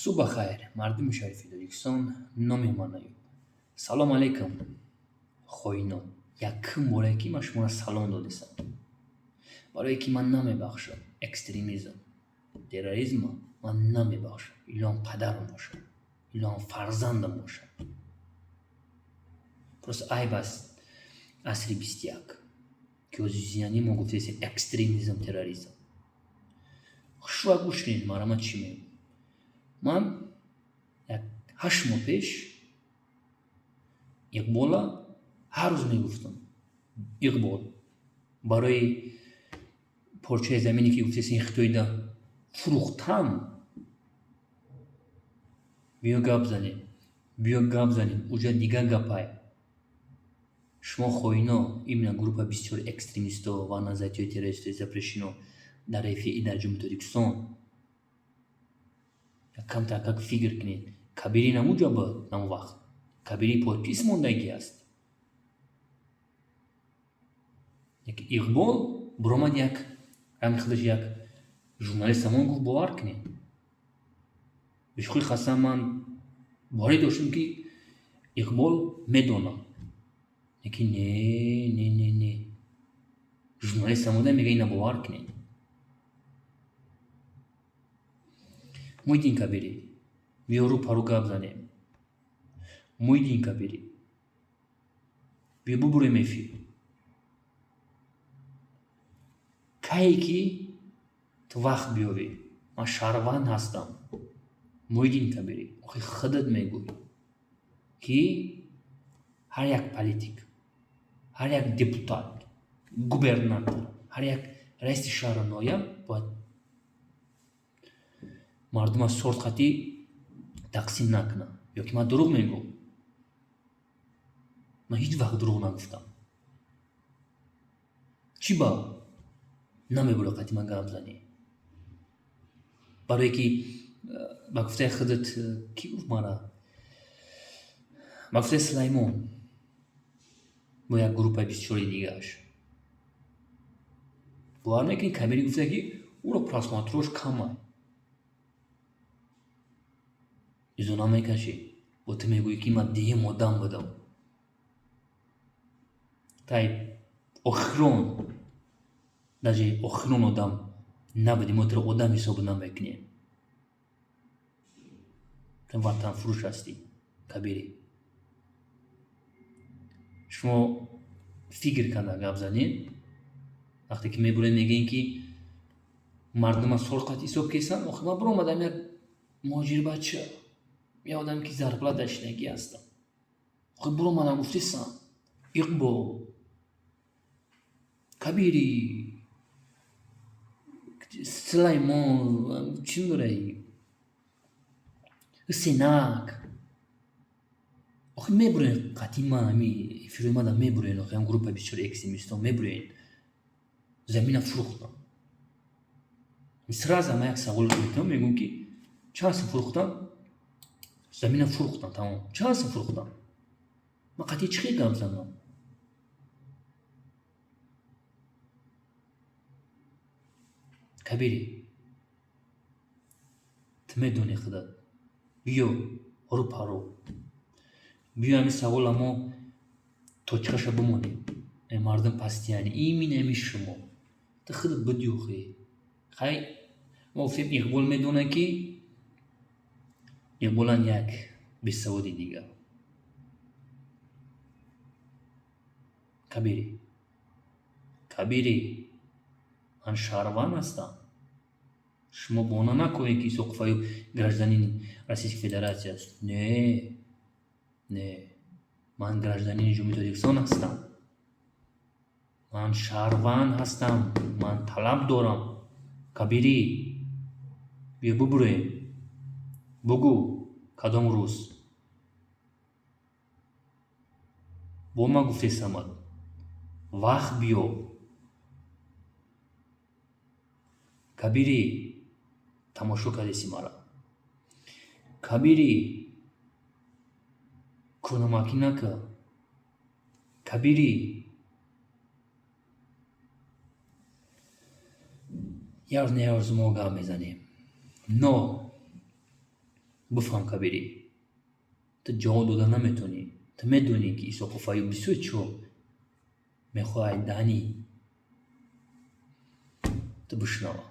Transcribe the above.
Субҳ бахайр, мардуми шарифи Тоҷикистон, номи ман Аюб. Салом алейкум, хоино. Якум боре ки ман шуморо салом додистам. Барое ки ман намебахшам экстремизм, терроризмро ман намебахшам. Илоҳам падарам бошад, илоҳам фарзандам бошад. Просто айб аст асри 21, ки озизияни мо гуфтаистем экстремизм, терроризм. Хушва гӯш кунед мара, ман чӣ мегӯям. Ман як 8 моҳ пеш Иқбола ҳар рӯз мегуфтам. Иқбол барои порчаи замине ки гуфтаистем Хитоида фурӯхтан, биё гап занем, биё гап занем, уҷа дигар гапай. Шумо хоино, именно группа бисёри экстремистҳо ва назарияҳои террористҳои запрещено дар РФ и дар Ҷумҳурии Тоҷикистон. Камтар как фикр кунед. Кабирӣ намуҷа буд ҳамон вақт. Кабирӣ подпись мондагӣ аст. Иқбол биромад, як ҳамин худаш як журналист ҳамон гуфт, бовар кунед. Бешӯхӣ қасам, ман боварӣ доштам, ки Иқбол медонад. Лекин не, не, не, не. Журналист омода мега, ина бовар кунед. Муҳиддин Кабирӣ, биё рӯ пару гап занем. Муҳиддин Кабирӣ, биё бубурем эфир. Кае ки ту вақт биёвӣ, ман шаҳрванд ҳастам. Муҳиддин Кабирӣ, охи худат мегӯӣ, ки ҳар як политик, ҳар як депутат, губернатор, ҳар як раиси шаҳру ноҳия бояд мардума сортхатӣ тақсим накунад. Ё ки ман дурӯғ мегӯм? Ман ҳеҷ вақт дурӯғ нагуфтам. Чӣ ба намебурӣ қати ман гап занӣ? Барое ки ба гуфтаи худат, кӣ гуфт мара? Ба гуфтаи Сулаймон бо як группаи бисёри дигааш. Бовар мекунӣ, Кабирӣ гуфта, ки ӯро просмотрош камай. Изо намекашӣ. Бо ту мегӯӣ, ки ман дуюм одам будам. Тай охирон, даже охирон одам набудӣ, мо туро одам ҳисоб намекунем. Ту ватанфурӯш ҳастӣ, Кабирӣ. Шумо фикр карда гап занед, вақте ки мебуред, мегӯем, ки мардума сорқат ҳисоб кесанд, охир ман биромадам як муҳоҷирбача, як одаме ки зарплата шинагӣ ҳастам. Охир биромадам гуфтесам, Иқбол, Кабирӣ, Сулаймон, чӣ дора, Ҳусейнак. Охир мебурен қатъи ман, ҳами эфирои мана мебурен, охир ҳам группаи бисёри экстремистҳо мебурен. Замина фурӯхтам. Сразу ман як савол метавонам, мегӯям, ки чанд сум фурӯхтам? Замина фурӯхтам, тамом. Чанд сум фурӯхтам? Ман қатъи чӣ хел гап занам? Кабирӣ, ту медонӣ худат. Биё рӯ пару. Биё ҳамин савола мо точкаша бимонем. Мардум пастияни, именно ҳамин шумо. Ту худат будӣ охи. Хай, мо гуфтем, Иқбол медонад, ки Иқболан як бесаводи дигар. Кабирӣ, Кабирӣ, ман шаҳрванд ҳастам. Шумо бона накунед, ки Исоқов Аюб гражданини Российской Федерация аст. Не, не, ман гражданини Ҷумҳурии Тоҷикистон ҳастам. Ман шаҳрванд ҳастам, ман талаб дорам. Кабирӣ, биё бубурем. Бугӯ, кадом рӯз? Бо ман гуфтесамад. Вақт биё. Кабирӣ, тамошо кардеси мара. Кабирӣ, кӯрнамакӣ накар. Кабирӣ, як рӯз не як рӯз мо гап мезанем. Но Бифаҳм, Кабирӣ, ту ҷавоб дода наметавонӣ. Ту медонӣ, ки Исоқов Аюб бисёр чиҳо мехоҳад даҳни ту бишнава.